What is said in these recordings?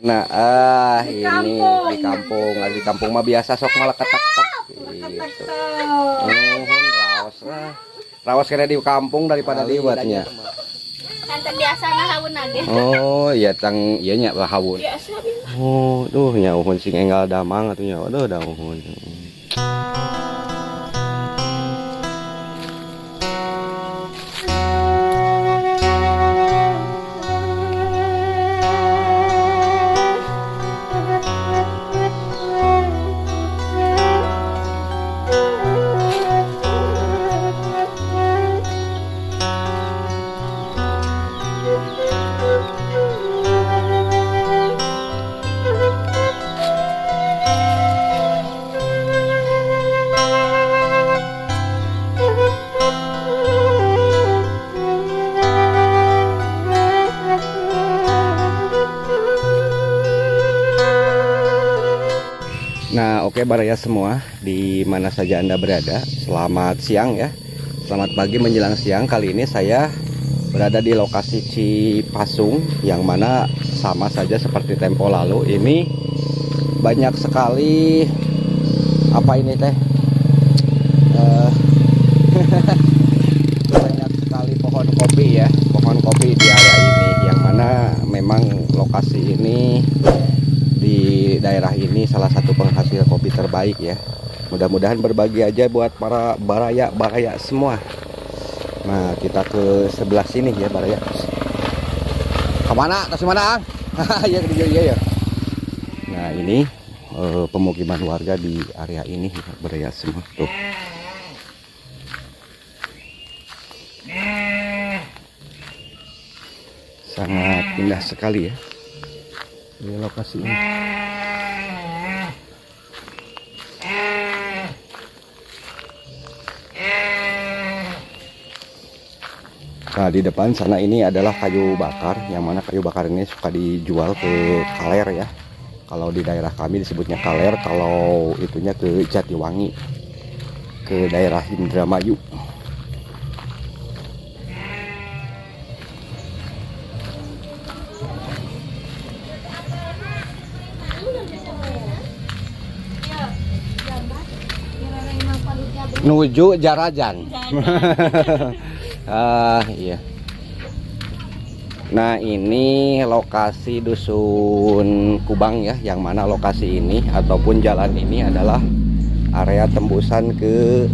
Nah, Di ini kampung. di kampung, di kampung mah biasa sok malah ketak-tek gitu. Nuhun raos lah. Raos kena di kampung daripada di liwatnya. Kan biasa ngahawun ge. Oh, iya tang ieu nya hawun. Biasa. Oh, duh nya uhun sing enggal damang atuh nya. Aduh da uhun. Nah, oke baraya semua, di mana saja Anda berada, selamat siang ya. Selamat pagi menjelang siang. Kali ini saya berada di lokasi Cipasung, yang mana sama saja seperti tempo lalu. Ini banyak sekali apa ini teh? Banyak sekali pohon kopi ya, pohon kopi di area ini, yang mana memang lokasi ini di daerah ini salah satu penghasil kopi terbaik ya. Mudah-mudahan berbagi aja buat para baraya-baraya semua. Nah, kita ke sebelah sini ya baraya. Kemana? Kasih mana, Ang? Ya, iya, iya. Nah, ini pemukiman warga di area ini ya, baraya semua tuh. Sangat indah sekali ya. Ini lokasi ini. Nah, di depan sana ini adalah kayu bakar, yang mana kayu bakar ini suka dijual ke Kaler ya. Kalau di daerah kami disebutnya Kaler, kalau itunya ke Jatiwangi, ke daerah Indramayu. Nuju Jarajan. Ah iya. Nah, ini lokasi dusun Kubang ya, yang mana lokasi ini ataupun jalan ini adalah area tembusan ke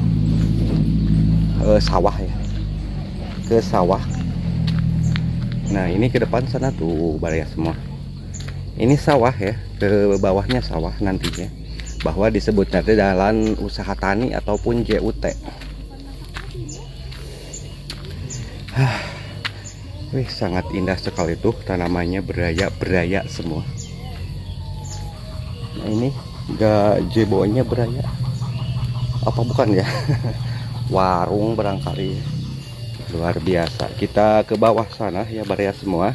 sawah ya, ke sawah. Nah, ini ke depan sana tuh baraya semua. Ini sawah ya, ke bawahnya sawah nantinya. Bahwa disebutnya itu jalan usaha tani ataupun JUT. Wih, sangat indah sekali tuh tanamannya, beraya-beraya semua. Nah, ini gazebo-nya beraya. Apa bukan ya? Warung barangkali. Luar biasa. Kita ke bawah sana ya baraya semua,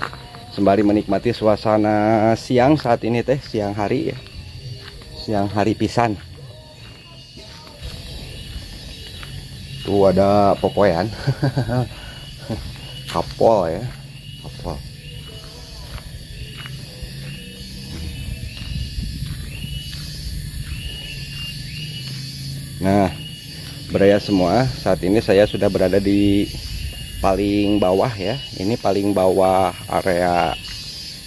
sembari menikmati suasana siang saat ini teh, siang hari ya. Siang hari pisan. Tuh ada popoyan. Kapol ya, kapol. Nah, baraya semua, saat ini saya sudah berada di paling bawah ya. Ini paling bawah area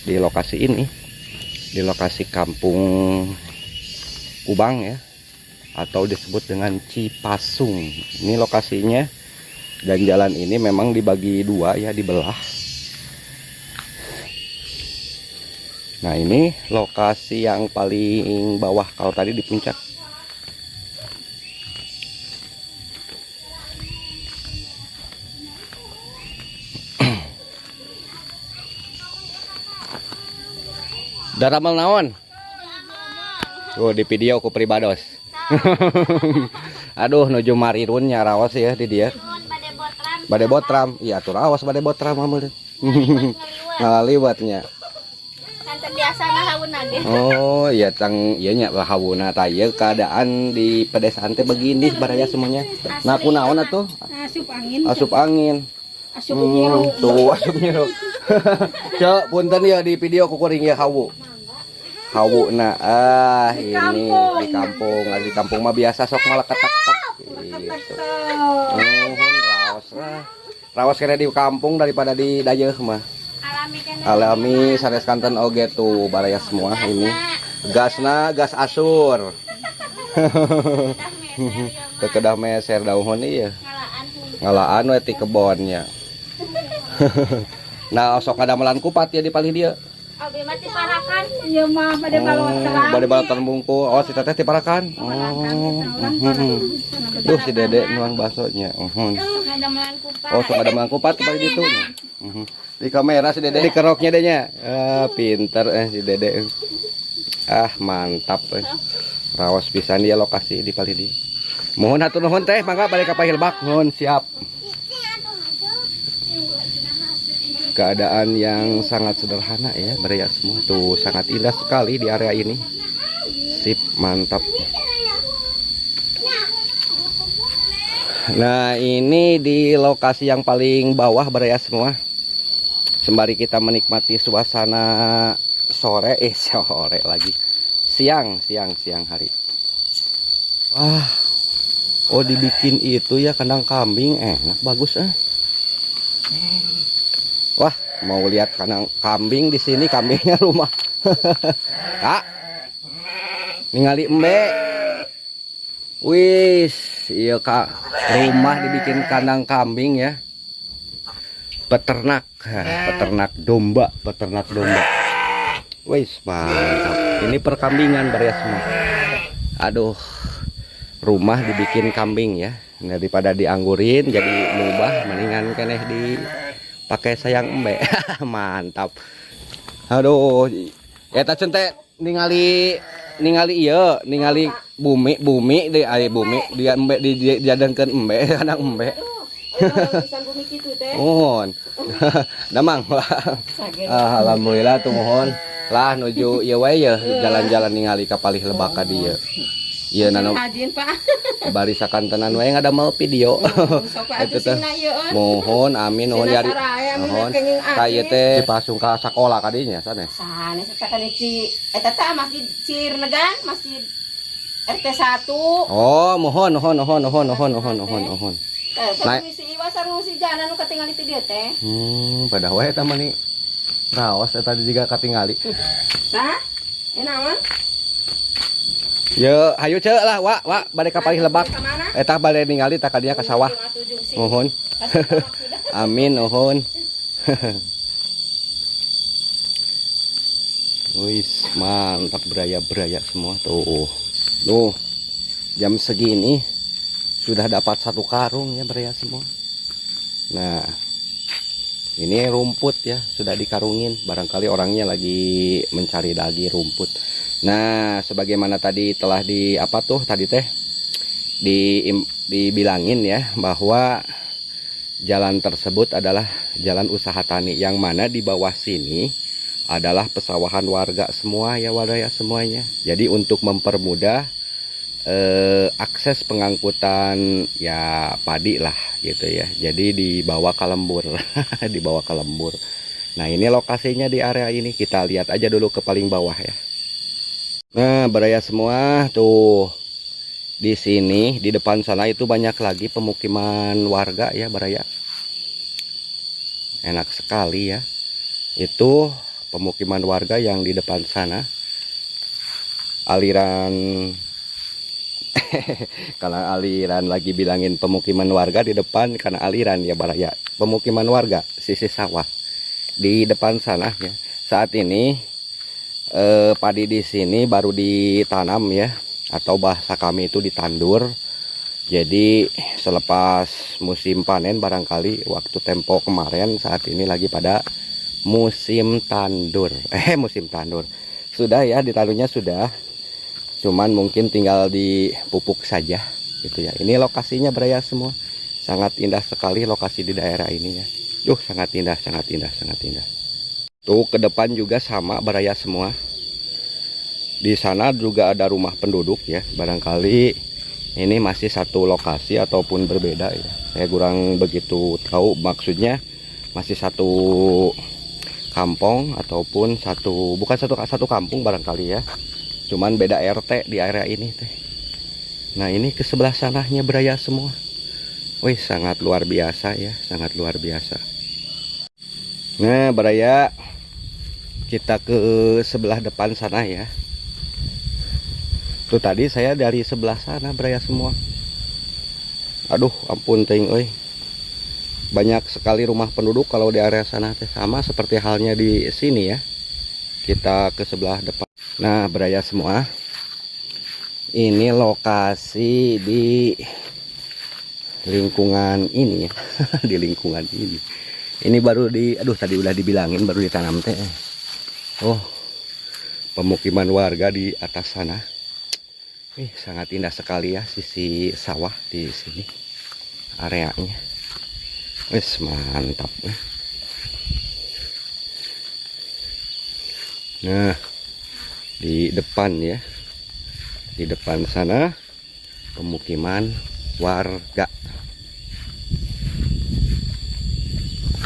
di lokasi ini, di lokasi kampung Kubang ya, atau disebut dengan Cipasung. Ini lokasinya, dan jalan ini memang dibagi dua ya, dibelah. Nah, ini lokasi yang paling bawah, kalau tadi di puncak. Daramel naon? Oh, di video ku pribados. Aduh, nuju marirun nya raos ya di dia. Bade botram. Iya atuh raos bade botram amul. Ngaliwatnya. Kan biasa ngahawun ge. Oh, iya tang ieu nya hawuna tah ieu keadaan di pedesaan teh begini baraya semuanya. Nah, kunaon atuh? Asup angin. Asup angin. Asup nyiru. Tuh asup nyiru. Cek punten ya di video ku kuring ya hawu. Hawuna ini kampung. Di kampung, di kampung mah biasa sok malah ketek-tek gitu. Nuhun raos lah. Raos kena di kampung daripada di dayeuh mah. Alami sanes kanten oge tuh baraya semua ini. Gasna gas asur. Kekedah meser dauhun ieu. Ngalaan we ti kebonnya. Nah, sok ngadamelan kupat ya di palih dieu. Abi mah ti parakan. Ieu mah bade balotan. Bade balotan bungkul. Oh, si teteh ti parakan. Oh. Duh, si Dede nuang baksonya. Ngadamelan kupat. Oh, sok ngadamelan kupat ti palih ditu. Di kamera si Dede dikeroknya deh nya. Ah, pinter si Dede. Ah, mantap. Rawas pisan dia lokasi di palih dieu. Mohon hatur nuhun teh, mangga balik ka Pahilbak. Nuhun, siap. Keadaan yang sangat sederhana ya, baraya semua tuh sangat indah sekali di area ini. Sip, mantap. Nah, ini di lokasi yang paling bawah baraya semua. Sembari kita menikmati suasana sore, sore lagi. Siang, siang hari. Wah. Oh, dibikin itu ya kandang kambing, enak bagus eh. Wah, mau lihat kandang kambing di sini, kambingnya rumah. Kak, ningali embe. Wis, iya kak, rumah dibikin kandang kambing ya. Peternak, peternak domba, peternak domba. Wis, mantap. Ini perkambingan baraya semua. Aduh, rumah dibikin kambing ya. Daripada dianggurin jadi mubah, mendingan keneh di pakai sayang embe. Mantap. Aduh, eta cente ningali ieu, ningali bumi bumi di ai bumi dia embe dijadangkeun embe kandang embe. Mohon. Damang. Alhamdulillah tuh mohon. Lah nuju ieu wae ye jalan-jalan ningali ka palih lebak ka dieu. Ieu nano. Bari sakantenan wae ngadamel video. Eta teh. Mohon amin nuhun yari. Mohon. Ka ieu teh dipasung ka sakola ka dinya sanes. Sanes eta kan ci eta teh masjid Cirnegan, masjid RT 1. Oh, mohon mohon mohon mohon mohon mohon mohon mohon. Nah, si Iwa sareng si Jana nu katingali ti dieu teh. Pada wae eta mah ni. Raos eta juga katingali. Tah? Naon? Ye, hayu ceu lah, wa, bade ka palih lebak. Eta bade ningali tah ka dia ka sawah. Nuhun. Amin, nuhun. Wis, mantap beraya-beraya semua tuh. Tuh, jam segini sudah dapat 1 karung ya beraya semua. Nah, ini rumput ya, sudah dikarungin. Barangkali orangnya lagi mencari lagi rumput. Nah, sebagaimana tadi telah di apa tuh tadi teh dibilangin ya bahwa jalan tersebut adalah jalan usaha tani yang mana di bawah sini adalah pesawahan warga semua ya, warga ya semuanya. Jadi untuk mempermudah akses pengangkutan ya padi lah gitu ya. Jadi dibawa ke lembur, dibawa ke lembur. Nah, ini lokasinya di area ini. Kita lihat aja dulu ke paling bawah ya. Nah, baraya semua tuh di sini di depan sana itu banyak lagi pemukiman warga ya baraya. Enak sekali ya. Itu pemukiman warga yang di depan sana. Aliran kalau aliran lagi bilangin pemukiman warga di depan karena aliran ya baraya. Pemukiman warga sisi sawah di depan sana ya. Saat ini padi di sini baru ditanam ya, atau bahasa kami itu ditandur. Jadi selepas musim panen barangkali waktu tempo kemarin, saat ini lagi pada musim tandur. Musim tandur. Sudah ya, ditandurnya sudah. Cuman mungkin tinggal dipupuk saja gitu ya. Ini lokasinya beraya semua. Sangat indah sekali lokasi di daerah ini ya. Duh, sangat indah, sangat indah, sangat indah. Tuh ke depan juga sama baraya semua. Di sana juga ada rumah penduduk ya. Barangkali ini masih satu lokasi ataupun berbeda ya. Saya kurang begitu tahu, maksudnya masih satu kampung ataupun satu, bukan satu kampung barangkali ya. Cuman beda RT di area ini teh. Nah, ini ke sebelah sananya Baraya semua. Wih, sangat luar biasa ya, sangat luar biasa. Nah, Baraya, kita ke sebelah depan sana ya. Tuh tadi saya dari sebelah sana Baraya semua. Aduh, ampun ting euy. Banyak sekali rumah penduduk kalau di area sana teh, sama seperti halnya di sini ya. Kita ke sebelah depan. Nah, Baraya semua, ini lokasi di lingkungan ini ya. Di lingkungan ini. Ini baru di, aduh tadi udah dibilangin baru ditanam teh. Oh, pemukiman warga di atas sana. Sangat indah sekali ya sisi sawah di sini areanya. Wis mantap. Nah, di depan ya, di depan sana pemukiman warga.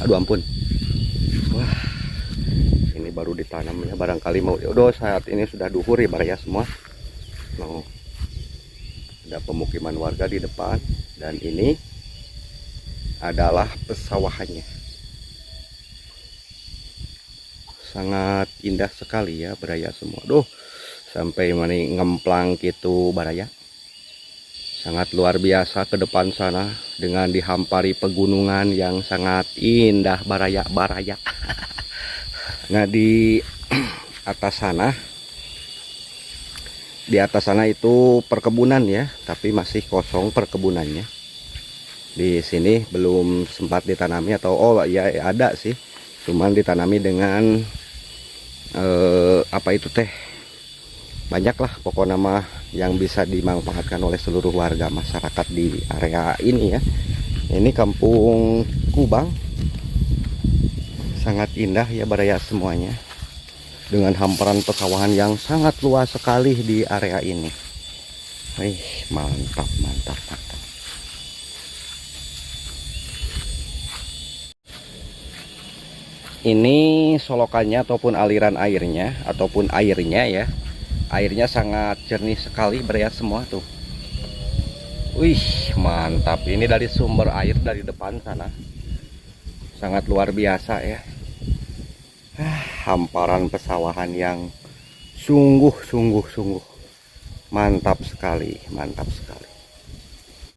Aduh ampun. Wah, ini baru ditanam ya, barangkali mau. Udah saat ini sudah duhur ya Baraya semua. Mau ada pemukiman warga di depan dan ini adalah pesawahannya. Sangat indah sekali ya Baraya semua. Duh, sampai mana ngemplang gitu Baraya. Sangat luar biasa ke depan sana dengan dihampari pegunungan yang sangat indah Baraya, Baraya. Nah, di atas sana, di atas sana itu perkebunan ya, tapi masih kosong perkebunannya. Di sini belum sempat ditanami atau oh ya ada sih, cuman ditanami dengan apa itu teh, banyaklah pokoknya mah yang bisa dimanfaatkan oleh seluruh warga masyarakat di area ini ya. Ini Kampung Kubang, sangat indah ya Baraya semuanya, dengan hamparan pesawahan yang sangat luas sekali di area ini. Wih, mantap, mantap, mantap. Ini solokannya ataupun aliran airnya ataupun airnya ya. Airnya sangat jernih sekali Baraya semua tuh. Wih, mantap. Ini dari sumber air dari depan sana. Sangat luar biasa ya. Hamparan pesawahan yang sungguh, sungguh, sungguh mantap sekali, mantap sekali.